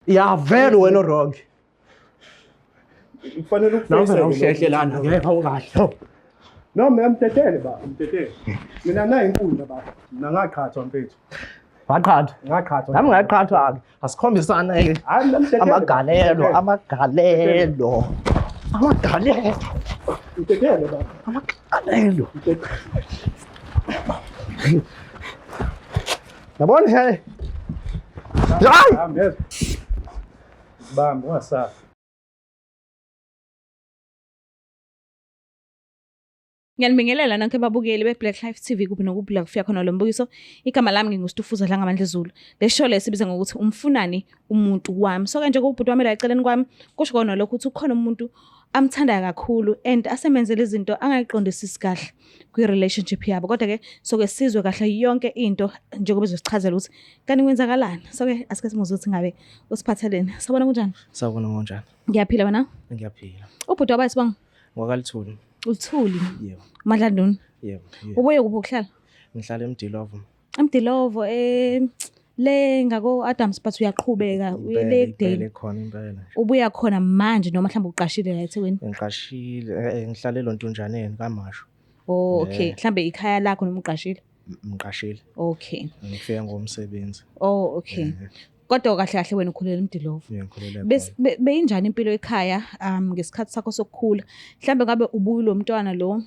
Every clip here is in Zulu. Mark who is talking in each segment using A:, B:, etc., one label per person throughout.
A: Ya vele wena wrong.
B: Kufanele
A: Nawe
B: ukufeyise.
A: awuhlehle lana ngeke awukahle.
B: No, mina mtetele baba, mtetele. Mina nayi inkundla baba. Mina ngaqhathwa mfethu.
A: Waqhathwa.
B: Ngaqhathwa.
A: Nami ngaqhathwa-ke. Asikhombisane-ke.
B: Hayi mina mtetele.
A: Amagalelo, amagalelo. Amagalelo.
B: Mtetele baba.
A: Amagalelo.
B: Mtetele.
A: Yabona nje. Hayi!
B: Hamba yezwa. Bamba ungasabi.
C: Ngiyanibingelela nonke babukeli be-Black Life TV kuphi nokuphi la kufika khona lo mbukiso. Igama lami nginguStufuza Dlangamandla Zulu. Le show le sibiza ngokuthi umfunani umuntu wami. So ke nje kubhuti wami la eceleni kwami kusho kona lokho ukuthi ukhona umuntu amthandayo kakhulu and asemenzele izinto angayiqondisisi kahle kwi-relationship yabo. Kodwa ke soke sizwe kahle yonke into njengoba ezosichazela ukuthi kanti kwenzakalani. So ke asike simuzwe ukuthi ngabe usiphatheleni. Sabona kunjani?
D: Sawubona ngonjani?
C: Ngiyaphila wena?
D: Ngiyaphila.
C: Ubhuti wabayi sibonga.
D: NgwakaLuthuli.
C: Uthuli.
D: Yebo.
C: Madlanduna.
D: Yebo. yebo.
C: Ubuye kuphi ukuhlala?
D: Ngihlala eMdilovo.
C: Emdilovo le ngako Adams but uyaqhubeka uye le
D: Impela
C: ekudeni.
D: khona impela nje.
C: Ubuya khona manje noma mhlawumbe uqashile la eThekwini.
D: Ngiqashile ngihlale eLontunjaneni kaMashu.
C: Oh okay,
D: Yeah.
C: mhlawumbe ikhaya lakho noma uqashile.
D: Ngiqashile.
C: Okay.
D: Ngifike ngomsebenzi.
C: Oh okay. Kodwa kahle kahle wena ukhulela eMdilovo.
D: Ngikhulele
C: Bes
D: khona.
C: beyinjani impilo ekhaya ngesikhathi sakho sokukhula? Mhlawumbe ngabe ubuyi lo mntwana lo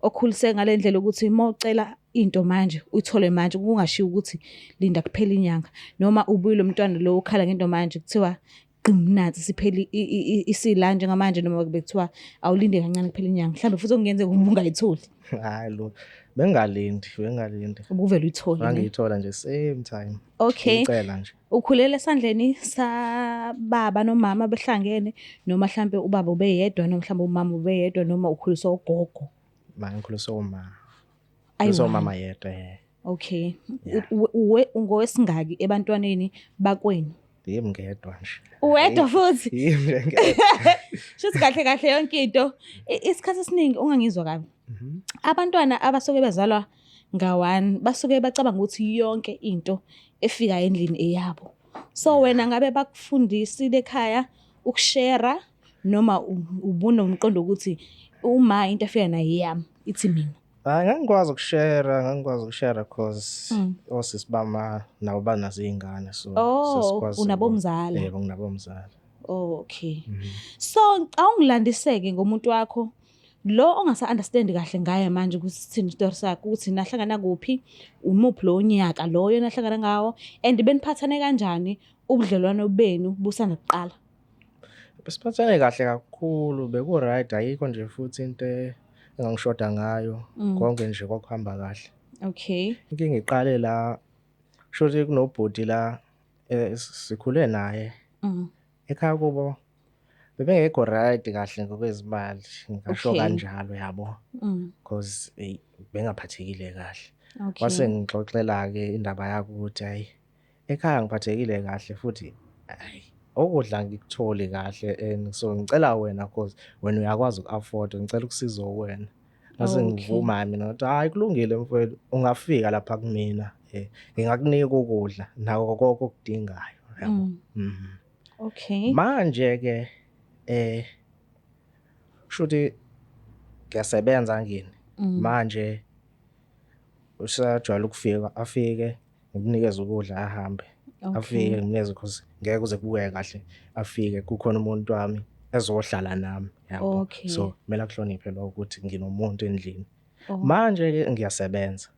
C: okhulise ngale ndlela ukuthi uma ucela into manje uyithole manje kungashiwo ukuthi linda kuphela inyanga noma ubuyi lo mntwana lo okhala ngento manje kuthiwa qimnatsi sipheli isila njengamanje noma bekuthiwa awulinde kancane kuphela inyanga mhlawumbe futhi okungenzeka ubungayitholi
D: Hayi lo. Bengalindi, bengalindi.
C: ubuvele uyithole ne?
D: Ngangiyithola nje same time.
C: Okay.
D: Ngicela nje.
C: Ukhulele esandleni sababa nomama behlangene noma mhlambe ubaba ubeyedwa noma mhlambe umama ubeyedwa noma ukhuliswa ugogo.
D: Ma ngikhuliswe uma.
C: Ayi,
D: Ngikhuliswe umama yedwa eh.
C: Okay.
D: Yeah.
C: Uwe ungowesingaki ebantwaneni bakwenu?
D: Yimi ngedwa nje.
C: Uwedwa futhi.
D: Yimi nje ngedwa.
C: Shuthi kahle kahle yonke into. Isikhathi esiningi ungangizwa kabi. Abantwana abasuke bezalwa nga-one basuke bacabanga ukuthi yonke into efika endlini eyabo. So wena ngabe bakufundisile ekhaya ukushera noma ubunomqondo ukuthi uma into efika nayo eyami ithi mina.
D: Hayi ngangikwazi ukushare, ngangikwazi ukushare cause osisi bama nabo banazo iy'ngane so
C: Oh,
D: sesikwazi
C: unabomzala.
D: Yebo, nginabomzala.
C: Oh, okay. So awungilandiseke ngomuntu wakho lo ongasa understand kahle ngaye manje ukuthi sithini isitori sakhe ukuthi nahlangana kuphi umuphi lo nyaka loyo nahlangana ngawo and beniphathane kanjani ubudlelwano benu busanda kuqala.
D: Besiphathane kahle kakhulu, beku-right, ayikho nje futhi into engangishoda ngayo. Konke nje kwakuhamba kahle.
C: Okay.
D: Inkinga iqale la, kushuthi kunobhuti la sikhule naye. Ekhaya kubo bebengekho right kahle ngokwezimali, ngingasho kanjalo yabo. Cause eyi bengaphathekile kahle. Wase ngixoxela-ke indaba yakhe ukuthi hhayi ekhaya ngiphathekile kahle futhi hhayi ukudla angikutholi kahle and so ngicela wena cause wena uyakwazi uku-afford ngicela ukusizwa uwena. Ngase ngivuma mina ngathi hhayi kulungile mfowethu ungafika lapha kumina ngingakunika ukudla nako konke okudingayo yabo.
C: Okay.
D: Manje ke shuthi ngiyasebenza ngini. Manje usajwayele ukufika afike ngimnikeze ukudla ahambe. Afike ngimnikeze cause ngeke kuze kubukeke kahle afike kukhona umuntu wami ezohlala nami yabo. So kumele akuhloniphe lokho ukuthi nginomuntu endlini. Manje ke ngiyasebenza.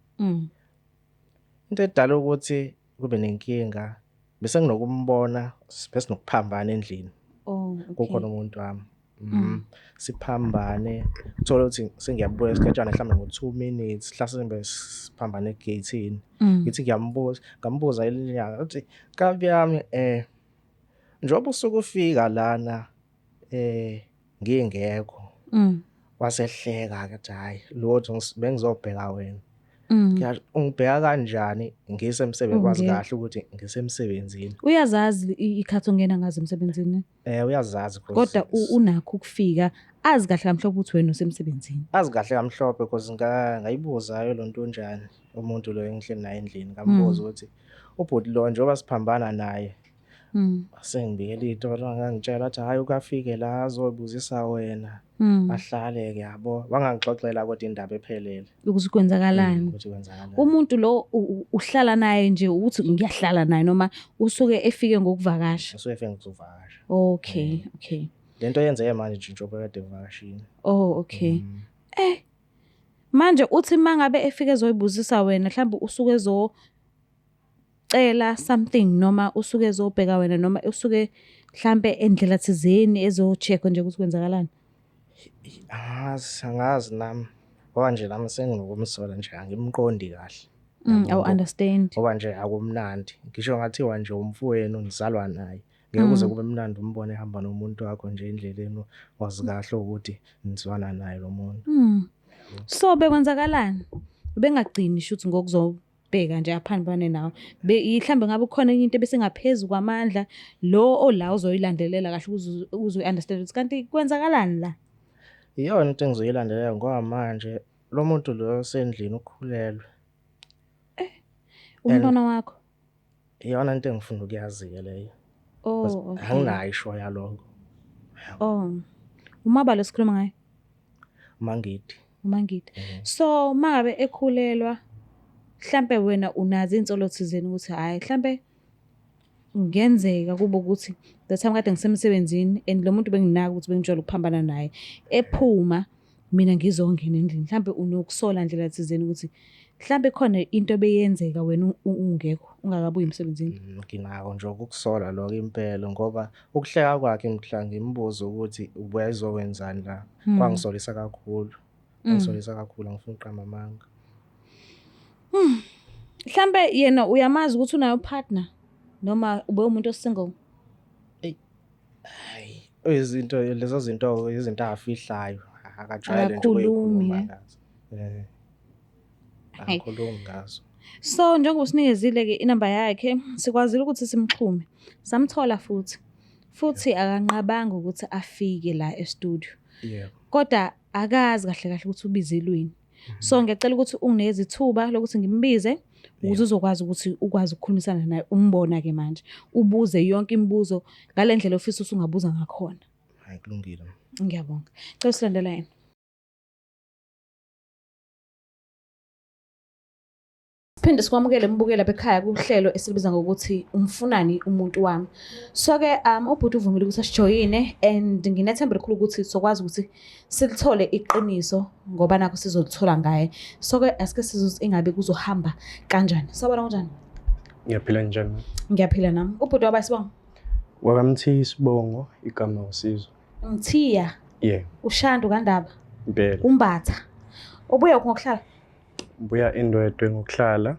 D: Into edala ukuthi kube nenkinga bese nginokumbona bese nokuphambana endlini.
C: Oh, okay.
D: Kukhona umuntu wami. Siphambane uthola ukuthi sengiyabuya isikhatshana mhlawumbe ngo-2 minutes mhlasimbe siphambane egate-ini. Ngithi ngiyambuza, ngambuza elinye ilanga ukuthi nkabi yami njengoba usuke ufika lana ngingekho. Wasehleka ke athi hhayi lutho bengizobheka wena. Ungibheka kanjani ngisemsebenzini wazi kahle ukuthi ngisemsebenzini.
C: Uyazazi ikhathi ongena ngazo emsebenzini?
D: Uyazazi cause
C: Kodwa unakho ukufika azi kahle kamhlophe ukuthi wena usemsebenzini.
D: Azi kahle kamhlophe cause ngayibuza lo nto unjani umuntu lo engihleli naye endlini ngambuza ukuthi ubhuti lo njengoba siphambana naye Sengibikela iy'tori wangangitshela wathi hhayi ukafike la azobuzisa wena. Ahlale-ke yabo. Wangangixoxela kodwa indaba ephelele.
C: Ukuthi kwenzakalani.
D: Ukuthi kwenzakalani.
C: Umuntu lo uhlala naye nje ukuthi ngiyahlala naye noma usuke efike ngokuvakasha?
D: Usuke efike ngokuvakasha.
C: Okay, okay.
D: Lento yenzeke manje nje njengoba kade evakashile.
C: Oh, okay. Manje uthi mangabe efike ezoyibuzisa wena mhlawumbe usuke ezocela something noma usuke ezobheka wena noma usuke mhlambe endlela thizeni ezo-check nje ukuthi kwenzakalani?
D: Angazi, angazi nami. Ngoba nje nami senginokumsola nje angimqondi kahle.
C: Awu understand.
D: Ngoba nje akumnandi. Ngisho ngathiwa nje umfowenu nizalwa naye. Ngeke kuze kube mnandi umbone ehamba nomuntu wakho nje endleleni wazi kahle ukuthi nizwana naye lo muntu.
C: So bekwenzakalani? Ubengagcini shuthi ngokuzobheka nje aphambane nawe. Mhlambe ngabe kukhona enye into ebesingaphezu kwamandla lo ola uzoyilandelela kahle ukuze uyi-understand ukuthi kanti kwenzakalani la?
D: Iyona into engizoyilandelela ngoba manje lo muntu lo osendlini ukhulelwe.
C: Umntwana wakho?
D: Iyona into engifuna ukuyazi-ke leyo.
C: Oh, okay.
D: Anginayo isho yalokho.
C: Oh. Umabalo sikhuluma ngaye?
D: Mangidi.
C: Umangidi. So mangabe ekhulelwa mhlambe wena unazo insolo thizeni ukuthi hayi mhlambe ngenzeka kube ukuthi the time kade ngisemsebenzini and lo muntu benginaka ukuthi bengijwayele ukuphambana naye ephuma mina ngizongena endlini mhlambe unokusola ndlela thizeni ukuthi mhlambe khona into ebeyenzeka wena ungekho ungakabuyi emsebenzini.
D: Nginako nje ukukusola lokho impela ngoba ukuhleka kwakhe mhla ngimbuza ukuthi ubuya ezokwenzani la kwangisolisa kakhulu. Kwangisolisa kakhulu angifuni ukuqamba amanga.
C: Mhlambe yena uyamazi ukuthi unayo partner noma ube umuntu osingle?
D: Hayi, izinto lezo zinto izinto afihlayo akajwayele nje
C: Akakhulumi,
D: ukuyikhuluma
C: eh?
D: ngazo. Akakhulumi ngazo.
C: So njengoba usinikezile ke inamba yakhe sikwazile ukuthi simxhume. Samthola futhi. Futhi akanqabanga ukuthi afike la e-studio.
D: Yebo.
C: Kodwa akazi kahle kahle ukuthi ubizelweni. So ngiyacela ukuthi unginikeze ithuba lokuthi ngimbize ukuze uzokwazi ukuthi ukwazi ukukhulumisana naye umbona ke manje. Ubuze yonke imibuzo ngale ndlela ofisa usungabuza ngakhona.
D: Hayi kulungile.
C: Ngiyabonga. Cela usilandela yena. Siphinde sikwamukele mbukela bekhaya kuhlelo esilibiza ngokuthi umfunani umuntu wami. So ke ubhuti uvumile ukuthi asijoyine and nginethemba elikhulu ukuthi sokwazi ukuthi silithole iqiniso ngoba nakho sizolithola ngaye. So ke asike sizwe ingabe kuzohamba kanjani. Sawubona kunjani?
B: Ngiyaphila njani?
C: Ngiyaphila nami. Ubhuti waba sibongo?
B: WakaMthiya isibongo igama uSizwe.
C: Mthiya.
B: Yeah,
C: Ushandu kaNdaba.
B: impela.
C: Umbatha. Ubuya ngokuhlala?
B: Buya eNdwedwe ngokuhlala.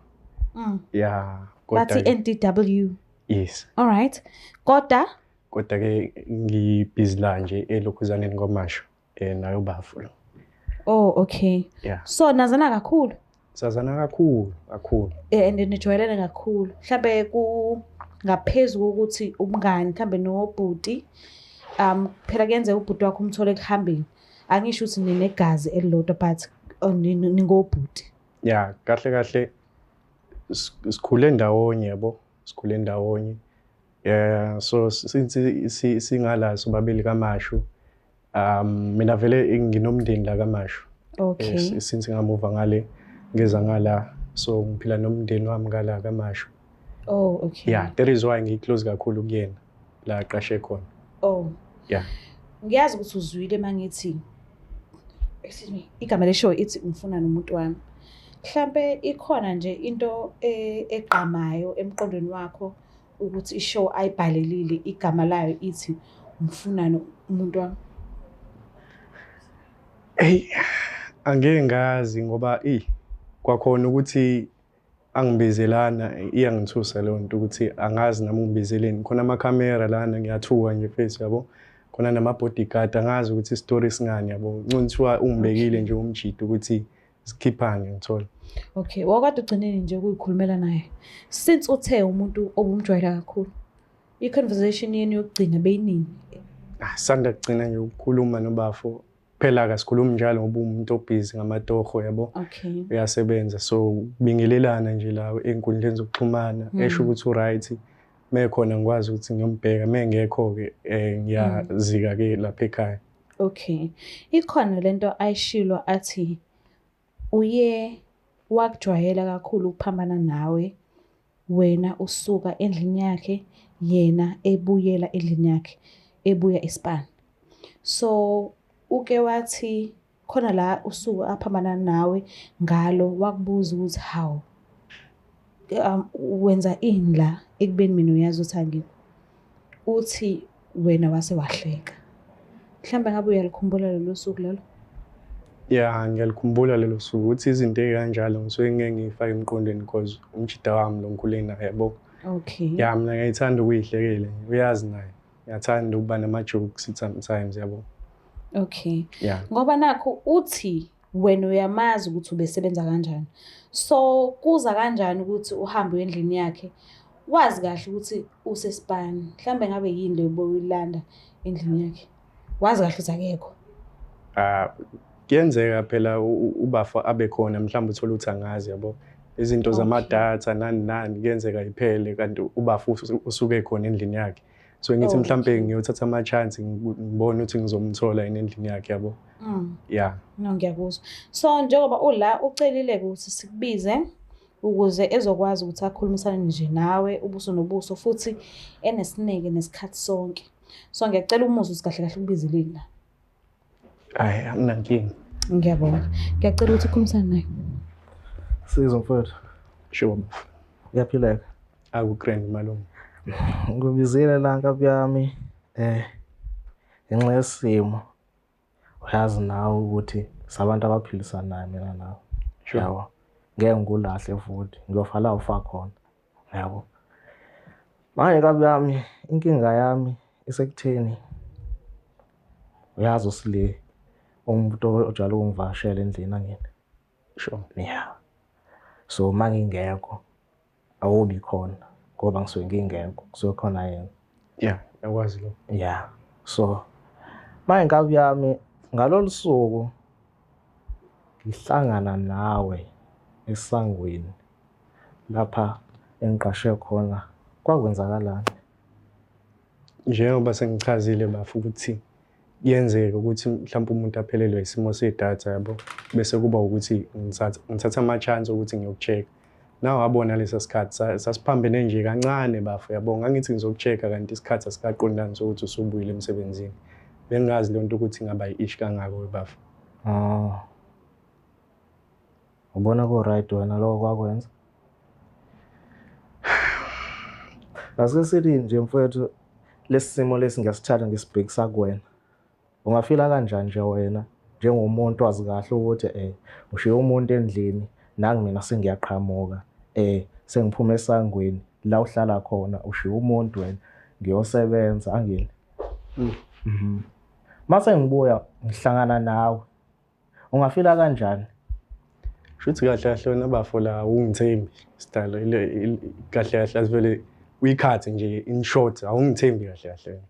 B: Yeah, kodwa
C: Bathi NDW.
B: yes.
C: All right. Kodwa
B: Kodwa ke ngibhizi la nje elokhuzaneni kwaMashu nayo bafu lo.
C: Oh, okay.
B: Yeah.
C: So nazana kakhulu.
B: Sazana kakhulu kakhulu.
C: And nijwayelene kakhulu. Mhlambe ku ngaphezulu kokuthi umngani mhlambe nobhuti phela kuyenzeka ubhuti wakho umthole ekuhambeni. Angisho ukuthi ninegazi elilodwa but ningobhuti.
B: Yeah, kahle kahle sikhule ndawonye yabo, sikhule ndawonye. Yeah, so since singala sobabili kaMashu, mina vele nginomndeni la kaMashu.
C: Okay.
B: Since ngamuva ngale ngeza ngala, so ngiphila nomndeni wami ngala kaMashu.
C: Oh, okay.
B: Yeah, that is why ngiclose kakhulu kuyena la aqashe khona.
C: Oh.
B: Yeah.
C: Ngiyazi ukuthi uzwile mangithi excuse me, igama le show ithi umfuna nomuntu wami. Mhlambe ikhona nje into egqamayo emqondweni wakho ukuthi ishow ayibhalelile igama layo ithi umfuna umuntu wami.
B: Hey, angeke ngazi ngoba kwakhona ukuthi angibizelana iyangithusa leyo nto ukuthi angazi nami ungibizeleni. Khona amakhamera lana ngiyathuka nje face yabo. Khona nama bodyguard angazi ukuthi story singani yabo. Ngcono ungibekile nje umjidi ukuthi sikhiphane ngithola.
C: Okay, wakade ugcineni nje ukuyikhulumela naye. Since uthe umuntu obumjwayela kakhulu. I-conversation yenu yokugcina beyinini?
B: Sanda kugcina nje ukukhuluma nobafo. Phela akasikhulumi njalo ngoba umuntu obhizi ngamatoho yabo.
C: Okay.
B: Uyasebenza so bingelelana nje la enkundleni zokuxhumana esho ukuthi uright. Mekhona ngikwazi ukuthi ngiyombheka, mengekho-ke ngiyazika-ke lapha ekhaya.
C: Okay. Ikhona lento ayishilo athi uye wakujwayela kakhulu ukuphambana nawe, wena usuka endlini yakhe, yena ebuyela endlini yakhe, ebuya esipani. So uke wathi khona la usuku aphambana nawe ngalo, wakubuza ukuthi hawu, wenza ini la ekubeni mina uyazi ukuthi angikho. Uthi wena wase wahleka. Mhlawumbe ngabe uyalikhumbula lelo suku lelo?
B: Ya, ngiyalikhumbula lelo suku, ukuthi izinto ey'kanjalo ngisuke ngeke ngiy'fake emqondweni because umjida wami lo ngikhule naye, yabo.
C: Okay.
B: Ya, mina ngiyayithanda ukuyihlekela, uyazi naye. Ngiyathanda ukuba nama-jokes sometimes, yabo.
C: Okay.
B: Yeah.
C: Ngoba nakho uthi wena uyamazi ukuthi ubesebenza kanjani. So kuza kanjani ukuthi uhambe uye endlini yakhe wazi kahle ukuthi usesipani. Mhlambe ngabe yini le obuyilanda endlini yakhe? Wazi kahle ukuthi akekho.
B: Ah, kuyenzeka phela ubafa abe khona, mhlawumbe uthole ukuthi angazi, yabo. Izinto zamadatha nani nani kuyenzeka iphele kanti ubafa usuke khona endlini yakhe. So ngithi mhlambe ngiyothatha ama chance ngibone ukuthi ngizomthola yini endlini yakhe, yabo. Yeah.
C: No, ngiyakuzwa. So njengoba ula ucelile ukuthi sikubize ukuze ezokwazi ukuthi akhulumisane nje nawe ubuso nobuso futhi enesineke nesikhathi sonke. So ngiyacela umuzwe ukuthi kahle kahle ukubizeleni la.
B: Hayi, anginankinga.
C: Ngiyabonga. Ngiyacela ukuthi ukhulumisane naye.
D: Sizwe mfowethu.
B: Sure.
D: Uyaphileka?
B: Aku grand malume.
D: Ngikubizile la nkabi yami ngenxa yesimo. Uyazi nawe ukuthi sabantu abaphilisanayo mina nawe.
B: Sure.
D: Yabo. Ngeke ngikulahle futhi, ngiyofa la ufa khona. Yabo. Manje nkabi yami, inkinga yami isekutheni uyazi uSile umuntu ojwayele ukungivakashela endlini angene.
B: Sure.
D: Yeah. So mangingekho awubi khona ngoba ngisuke ngingekho, kusuke khona yena.
B: Yeah, ngiyakwazi lokho.
D: Yeah. So manje nkabi yami ngalolu suku ngihlangana nawe esangweni lapha engiqashe khona, kwakwenzakalani?
B: Njengoba sengichazile bafo ukuthi kuyenzeka ukuthi mhlawumbe umuntu aphelelwe isimo sedatha, yabo, bese kuba ukuthi ngithatha ama-chance ukuthi ngiyoku-check-a. Nawe wabona lesa sikhathi sasiphambene nje kancane bafo, yabo. Ngangithi ngizoku-check-a kanti isikhathi asikaqondani sokuthi usubuyile emsebenzini. Bengingazi leyo nto ukuthi ingaba yi-issue kangako bafo.
D: Ubona ku-right wena lokho kwakwenza? Ase sithi nje mfowethu, lesi simo lesi ngiyasithatha ngisibhekisa kuwena. Ungafila kanjani nje wena njengomuntu wazi kahle ukuthi ushiye umuntu endlini, nangu mina sengiyaqhamuka, sengiphuma esangweni la uhlala khona, ushiye umuntu wena, ngiyosebenza angini. Mase ngibuya ngihlangana nawe, ungafila kanjani?
B: Shuthi kahle kahle wena bafo la awungithembi sidalo, kahle kahle asivele uyikhathe nje in short, awungithembi kahle kahle wena.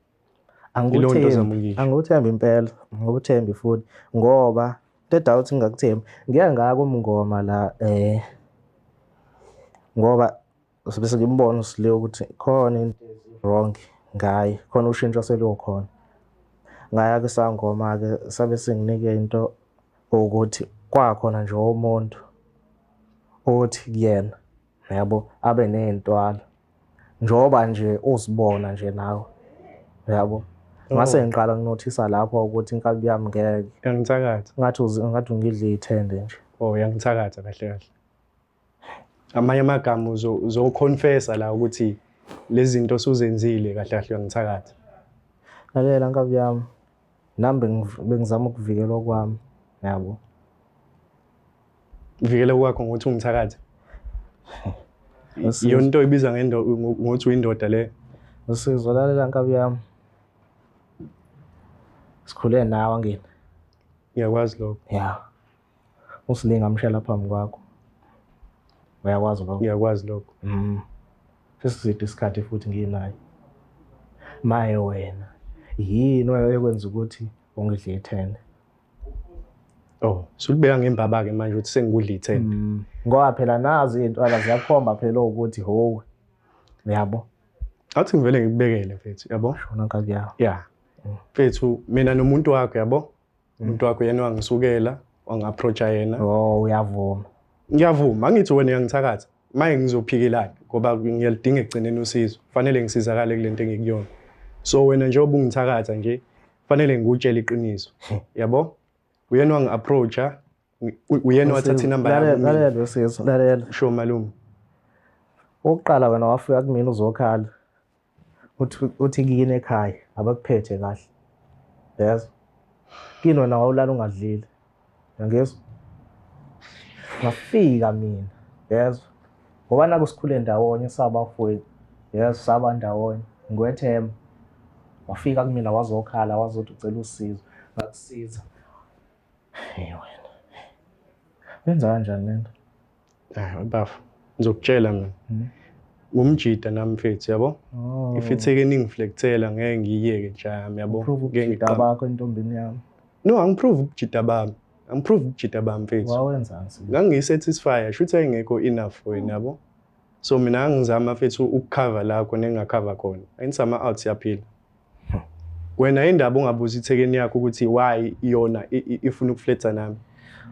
D: Angikuthembi impela, angikuthembi futhi ngoba into edala ukuthi ngingakuthembi, ngike ngaya kumngoma la ngoba bese ngimbona uSile ukuthi khona into wrong ngaye, khona ushintsho selukhona. Ngaya kwisangoma-ke sabe singinike into ukuthi kwakhona nje umuntu othi kuyena, yabo, abe ney'ntwala njengoba nje uzibona nje nawe, yabo. Ngase ngiqala nginothisa lapho ukuthi inkabi yami ngeke.
B: Uyangithakatha.
D: Ngathi ungidla iy'thende nje.
B: Oh, uyangithakatha kahle kahle. Amanye amagama uzoconfessa la ukuthi lezi zinto osuzenzile kahle kahle uyangithakatha.
D: Lalela nkabi yami, nami bengizama ukuvikelwa kwami, yabo.
B: Uvikele kwakho ngokuthi ungithakathe? Iyona into oyibiza ngokuthi uyindoda le?
D: Usizo, lalela nkabi yami. Sikhule nawe angini.
B: Ngiyakwazi lokho.
D: Yeah. Usilinga amshela phambi kwakho. Uyakwazi lokho?
B: Ngiyakwazi lokho.
D: Sesizide isikhathi futhi nginaye. Maye wena, yini oyekwenza ukuthi ungidle ithende?
B: Oh, sulibeka ngembaba ke manje ukuthi sengikudla ithende.
D: Ngoba phela nazi izintwala ziyakhomba phela ukuthi howe. Yabo.
B: Athi ngivele ngikubekele mfethu, yabo?
D: Shona nkabi yawo.
B: Yeah. Mfethu mina nomuntu wakho yabo? Umuntu wakho yena wangisukela, wangi-approacha yena.
D: Oh, uyavuma.
B: Ngiyavuma, angithi wena uyangithakatha. Maye ngizophikelani ngoba ngiyalidinga ekugcineni usizo. Fanele ngisizakale kule nto engikuyona. So wena njengoba ungithakatha nje, fanele ngikutshele iqiniso. Yabo? Uyena wangi-approacha, uyena wathatha inamba yami.
D: Lalela, lalela usizo, lalela.
B: Sho malume.
D: Okokuqala wena wafika kumina uzokhala. Uthi kini ekhaya abakuphethe kahle. Yezwa? Kini wena wawulala ungadlile. Uyangizwa? Ngafika mina. Yezwa? Ngoba naku sikhule ndawonye sabafowethu. Yezwa saba ndawonye. Ngikwethemba. Wafika kumina wazokhala wazothi ucela usizo. Ngakusiza. Hey wena. Wenza kanjani lento?
B: Hayi bafo, ngizokutshela mina. Ngumjida nami mfethu yabo.
D: Oh.
B: If itheke ningiflekthela ngeke ngiyiyeke nje yami yabo.
D: Prove
B: Ngeke
D: ubujida
B: ngiqambe.
D: bakho entombini yami.
B: No, angiprove ubujida bami. Angiprove ubujida bami mfethu.
D: Wawenzani sibili?
B: Ngangiyisatisfy, shuthi ayingekho enough for wena yabo. So mina ngangizama mfethu ukucover la khona engingacover khona. Angisama out siyaphila. Wena indaba ungabuza ithekeni yakho ukuthi why yona ifuna ukufletha nami.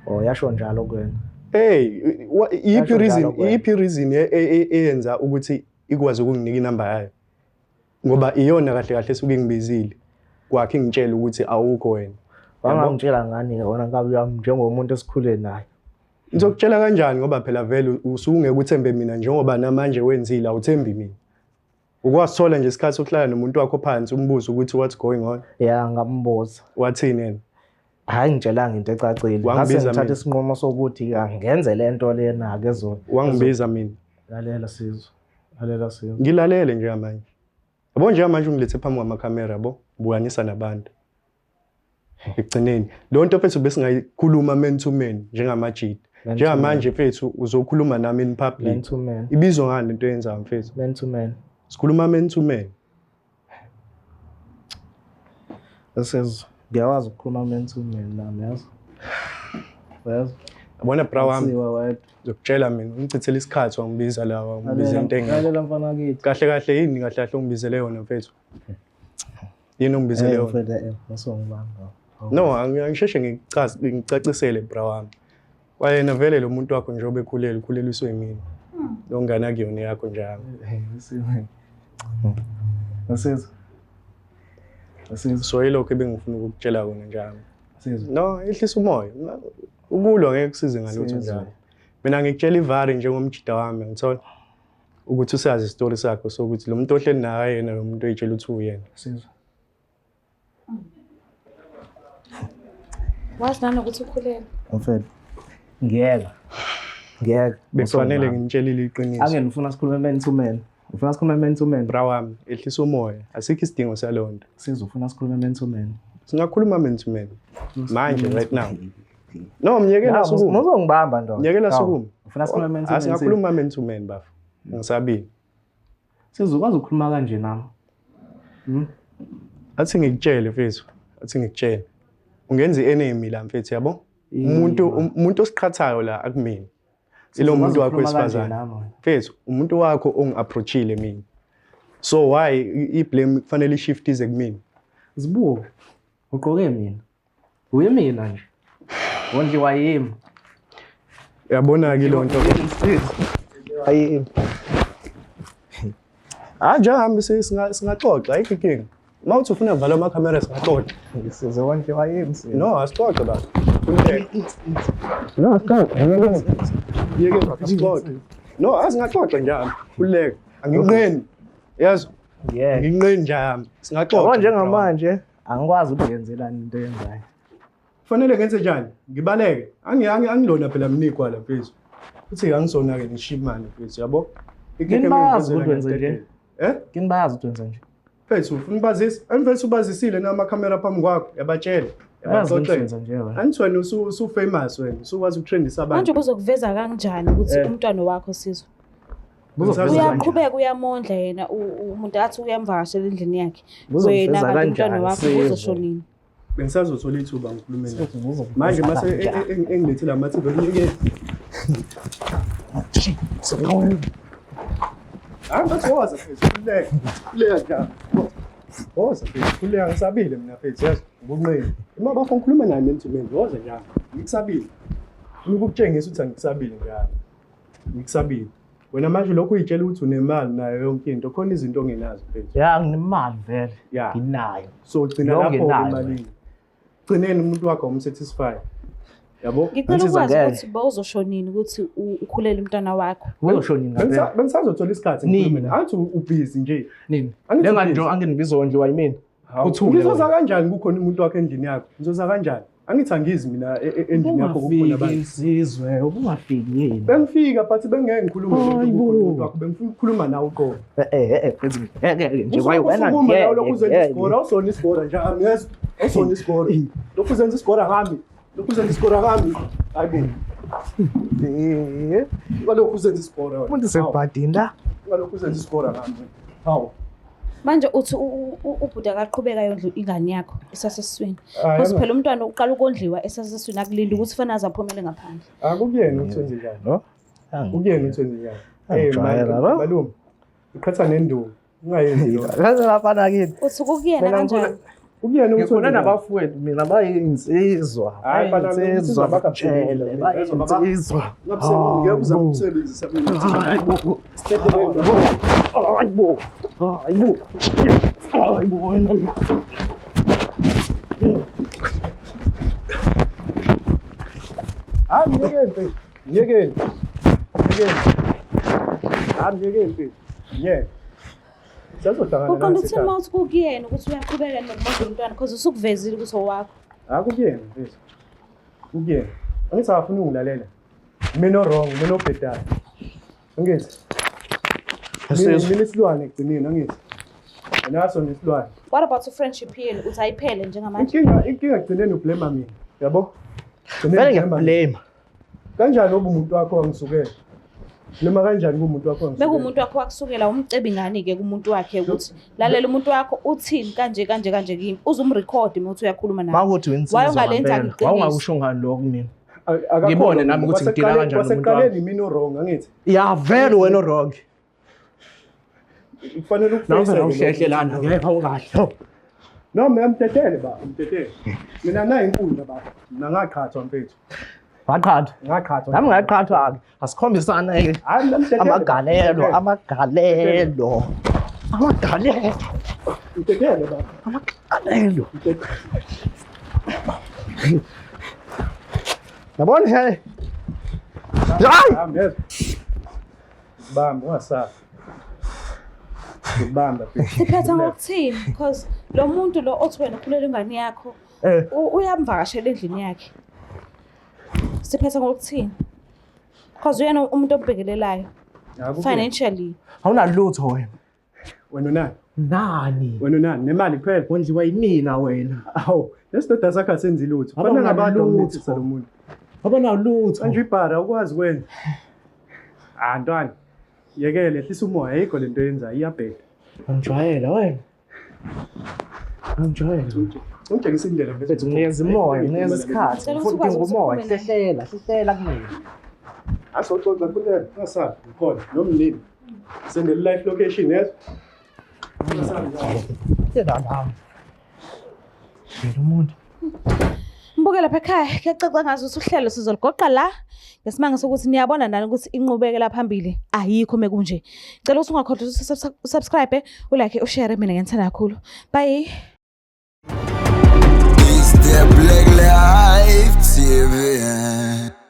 D: Oh, yasho njalo kuwena.
B: Hey, iyiphi
D: Yasho
B: reason,
D: njalo kuwena.
B: iyiphi reason eyenza ukuthi ikwazi ukunginika inamba yayo? Ngoba iyona kahle kahle esuke ingibizile. Kwakhe ingitshela ukuthi awukho wena. Yabo?
D: Wangangitshela ngani ke wena nkabi yami njengomuntu esikhule naye.
B: Ngizokutshela kanjani ngoba phela vele usuke uthembe mina njengoba namanje wenzile awuthembi mina. Ukwasithola nje isikhathi sokuhlala nomuntu wakho phansi umbuze ukuthi what's going on.
D: Ya ngambuza.
B: Wathini yena?
D: Hayi ngitshelanga into ecacile. Ngase
B: Wangibiza
D: ngithatha
B: mina.
D: isinqumo sokuthi angenze lento lena ke zo.
B: Wangibiza mina.
D: Lalela sizwe. Lalela sizwe.
B: Ngilalele njengamanje. Yabo njengamanje ungilethe phambi kwamakhamera yabo, bukanisa nabantu. Ekugcineni leyo nto mfethu besingayikhuluma man to man njengamajita.
D: Man to
B: Njengamanje mfethu uzokhuluma nami in
D: Man
B: public.
D: to man.
B: Ibizwa ngani lento oyenzayo mfethu?
D: Man to man.
B: Sikhuluma man to man.
D: Sizwe. Ngiyakwazi ukukhuluma man to man nami yazi. Yazi.
B: Yabona bra wami
D: Siwa wedwa.
B: ngizokutshela mina ungichithele isikhathi wangibiza la wangibiza into engekho.
D: Lalela mfana kithi.
B: Kahle kahle yini kahle kahle ungibizele yona mfethu? Yini ungibizele
D: Eh
B: yona?
D: mfethu eh masongibamba.
B: No, angisheshe ngicacisele bra wami. Kwayena vele lo muntu wakho njengoba ekhulelwe, ukhuleliswe yimina. Lo ngane akuyona yakho njalo.
D: Sizwe. Sizwe. Sizwe.
B: So yilokho ebengifuna ukukutshela kona njalo.
D: Sizwe.
B: No, ehlisa umoya. Ukulwa ngeke kusize ngalutho
D: Sizwe.
B: njalo. Mina ngikutshela ivari njengomjida wami, ngithola ukuthi usazi isitori sakho sokuthi lo muntu ohleli naye yena lo muntu oyitshela ukuthi uyena.
D: Sizwe.
C: Wazi nanokuthi ukhulelwe.
D: Mfethu. Ngiyeka. Ngiyeka.
B: Bekufanele ngimtshelile iqiniso.
D: Ake ngifuna sikhulume man to man. Ufuna sikhulume man to man.
B: Bra wami, ehlisa umoya. Asikho isidingo saleyo nto.
D: Sizwe ufuna sikhulume man to man.
B: Singakhuluma man to man. Manje right now. No, myekela sukume.
D: Muzongibamba ndoda.
B: Myekela sukume.
D: Ufuna sikhulume man to man.
B: Asingakhuluma man to man bafo. Ngisabile.
D: Sizwe ukwazi ukukhuluma kanje nami.
B: Athi ngikutshele mfethu. Athi ngikutshele. Ungenza i-enemy la mfethu yabo? Umuntu osiqhathayo la akumina. Ilo muntu wakho wesifazane. Mfethu, umuntu wakho ongi-approachile mina. So why i-blame kufanele i-shift ize kumina?
D: Zibuke. Uqoke mina. Uye mina nje. Wondliwa yimi.
B: Uyabona-ke leyo nto.
D: Ayi.
B: Ah, njengahambe singaxoxa, ayikho inkinga. Uma uthi ufuna kuvala amakhamera singaxoxa.
D: Sizwe wondliwa yimi.
B: No, asixoxe baba. Khululeka. No, asixoxe. Yeke asixoxe. No, asingaxoxa njalo. Khululeka. Anginqeni. Yazi,
D: Yeah.
B: nginqeni njalo. Singaxoxa.
D: Yabo njengamanje angikwazi ukuyenzelani into yenzayo.
B: Kufanele ngenze njani? Ngibaleke. Angilona phela mnikwa la mfethu. Futhi angisona ke nishimane mfethu, yabo? Ikhekhe
D: Kini bayazi
B: mengivezela
D: ukuthi wenze nje.
B: ngiyadedela. Eh?
D: Kini bayazi ukuthi wenza nje.
B: Mfethu ufuna ubazise? Mfethu ubazisile namakhamera phambi kwakho, yabatshela.
D: Bayazi ukuthi
B: Yabaxoxela.
D: wenza nje wena.
B: Angithi wena usu-famous wena, usukwazi ukutrendisa
C: Manje
B: abantu.
C: ubuzokuveza kanjani ukuthi umntwana wakho Sizwe?
D: Buzokuveza kanjani?
C: Uyaqhubeka uyamondla yena umuntu athi uyamvakashela endlini yakhe.
D: Buzokuveza
C: Wena kanti umntwana
D: kanjani,
C: wakho
D: Sizwe?
C: uzosho nini?
B: Bengisazothola ithuba ngikhulume naye.
D: Buzokuveza
B: Manje mase
D: kanjani?
B: engilethele amathuba ngiyeke. Hayi mfethu woza mfethu, khululeka. Khululeka njalo. Woza mfethu, khululeka ngisabile mina mfethu, yazi ubunqeni. Uma bafo ngikhuluma naye man to man, woza njalo. Ngikusabile. Ufuna ukukutshengisa ukuthi angikusabile njalo. Ngikusabile. Wena manje lokhu uyitshela ukuthi unemali nayo yonke into, khona izinto ongenazo mfethu.
A: Ya nginemali vele.
B: Ya.
A: Nginayo.
B: So gcina
A: Yonke
B: lapho
A: nayo.
B: emalini. Gcineni umuntu wakho awumsatisfy. Yabo?
C: Ngicela
A: Insizwa
C: ukwazi
A: ngeke.
C: ukuthi bowuzoshonini ukuthi ukhulele umntwana wakho.
A: Uyosho nini ngempela?
B: Bengisazothola isikhathi ngikhulume
A: Nini?
B: naye. Angithi ubhizi nje.
A: Nini?
B: Angithi
A: Lengane
B: busy.
A: nje angingibizondliwa yimina.
B: Hawu,
A: Uthule
B: Ngizoza
A: wena.
B: kanjani kukhona umuntu wakho endlini yakho? Ngizoza kanjani? Angithi angizi mina endlini yakho kukhona
A: Ungafiki
B: abantu.
A: insizwe, ubungafiki yini?
B: Bengifika but bengeke ngikhulume
A: Hayi
B: nomuntu
A: bo.
B: kukhona umuntu wakho, bengifuna ukukhuluma nawe uqobo.
A: Eh eh nje wayi wena
B: Usukuma nawe lokhu uzenza
A: ngeke.
B: isigora, awusona isigora nje angiyezwa. Awusona isigora. Lokhu uzenza isigora ngami. Lokhu uzenza isigora ngami. Hayi bo.
A: Eh,
B: Ungalokhu uzenza isigora wena.
A: umuntu sebhadini la.
B: Ungalokhu uzenza isigora ngami wena. Hawu.
C: Manje uthi ubhuti akaqhubeka yondlu ingane yakho esasesiswini.
B: Hayi,
C: Because phela umntwana uqala ukondliwa esasesiswini akulindi ukuthi fanele aze aphumele ngaphandle.
B: Akukuyena ukuthi wenze njani.
A: No?
B: Ukuyena ukuthi wenze njani. Eh
A: Angijwayela, lo.
B: malume. Uqhatha nenduku. Ungayenzi lokho.
A: Kaze lapha kini.
C: Uthi kukuyena
A: Mina
C: kanjani?
B: Ukuyena ukuthi
A: Ngikhona
B: wenze njani.
A: nabafowethu mina bayinsizwa.
B: Hayi, bana,
A: Bayinsizwa
B: insizwa
A: bakutshele,
B: bakaphelile.
A: bayinsizwa.
B: Ngabusebenzi, ngeke uze ukusebenzisa mina.
A: Hayi bo. Hayi bo. Hayi bo. Hayi bo wena.
B: Hayi myekeni mfethu. Myekeni. Myekeni. Hayi myekeni mfethu. Myeke. Sazohlangana
C: Uqonda
B: nawe
C: ukuthini
B: sekhaya.
C: uma uthi kukuyena ukuthi uyaqhubeka nokumondla umntwana because usukuvezile ukuthi owakho.
B: Akukuyena mfethu. Kukuyena. Angithi akafuni ungilalela. Mina wrong, mina obhedayo. Angithi.
A: Sisizwe.
B: Mina isilwane ekugcineni angithi. Naso nesilwane.
C: What about i-friendship yenu uthi ayiphele njengamanje?
B: Inkinga ekugcineni ublame mina. Yabo? Ekugcineni
A: Vele
B: ublame mina.
A: ngiyakublame.
B: Kanjani oba umuntu wakho wangisukela? Blame kanjani kumuntu wakho wangisukela?
C: Bekuwumuntu wakho wakusukela umcebi ngani-ke kumuntu wakhe ukuthi lalela umuntu wakho uthini kanje kanje kanje kimi uze umrekhode uma uthi uyakhuluma naye.
A: Mawukuthi winsizwa
C: Wayongalenza
A: ngempela.
C: iqiniso.
A: Wawungakusho ngani lokho kumina?
B: Akakho
A: Ngibone
B: wrong.
A: nami ukuthi ngidila
B: Kwasekuqaleni-
A: kanjani nomuntu
B: Kwasekuqaleni mina wrong angithi.
A: Ya vele wena wrong.
B: Kufanele
A: Nawe
B: ukuface.
A: vele awuhlehle lana ngeke awukahle.
B: No, mina mtetele ba, mtetele. Mina nayi inkundla ba. Mina ngaqhathwa mfethu.
A: Waqhathwa.
B: Ngaqhathwa.
A: Nami ngaqhathwa ke. Asikhombisane ke.
B: Hayi mina mtetele.
A: Amagalelo, amagalelo. Amagalelo,
B: Mtetele ba.
A: amagalelo.
B: Mtetele.
A: Yabona nje. Hayi!
B: Hamba yezwa. Bamba ungasabi. Ngibamba mfethu.
C: Siphetha ngokuthini because lo muntu lo othi wena ukhulele ingane yakho
A: Eh.
C: uyamvakashela endlini yakhe. Siphetha ngokuthini? Because uyena umuntu obhekelelayo
B: Akukho.
C: financially.
A: Awunalutho wena.
B: Wena unani?
A: Nani?
B: Wena unani? Nemali kuphela.
A: Wondliwa yimina wena.
B: Awu, lesidoda sakho asenzi lutho.
A: Aba
B: Fana ngabantu
A: unalutho.
B: omnethisa lo muntu.
A: Abanalutho.
B: Manje ibhara ukwazi kwenza. Ah ntwana. Yekele ehlisa umoya ayikho lento oyenzayo iyabheda.
A: Angijwayela wena. Angijwayela.
B: Ungitshengisa indlela mfethu.
A: Mfethu nginikeza imoya, nginikeza isikhathi.
C: Ngicela ukuthi
A: Ngifuna
C: ukwazi
A: udinga
C: ukuthi
A: umoya.
C: uphume naye.
A: Hlehlela, hlehlela kumina.
B: Asoxoxa kulela, ungasabi, ngikhona nomnini. Sendele live location yes. Ungasabi njalo.
A: Yena nami. Wena umuntu.
C: Mbuke lapha ekhaya kuyacaca ngazi ukuthi uhlelo sizoligoqa la ngesimanga sokuthi niyabona nani ukuthi inqubekela phambili ayikho mekunje. Ngicela ukuthi ungakhohlwa ukuthi usubscribe, ulike, ushare mina ngiyithanda kakhulu. Bye.
E: It's the Black Life TV.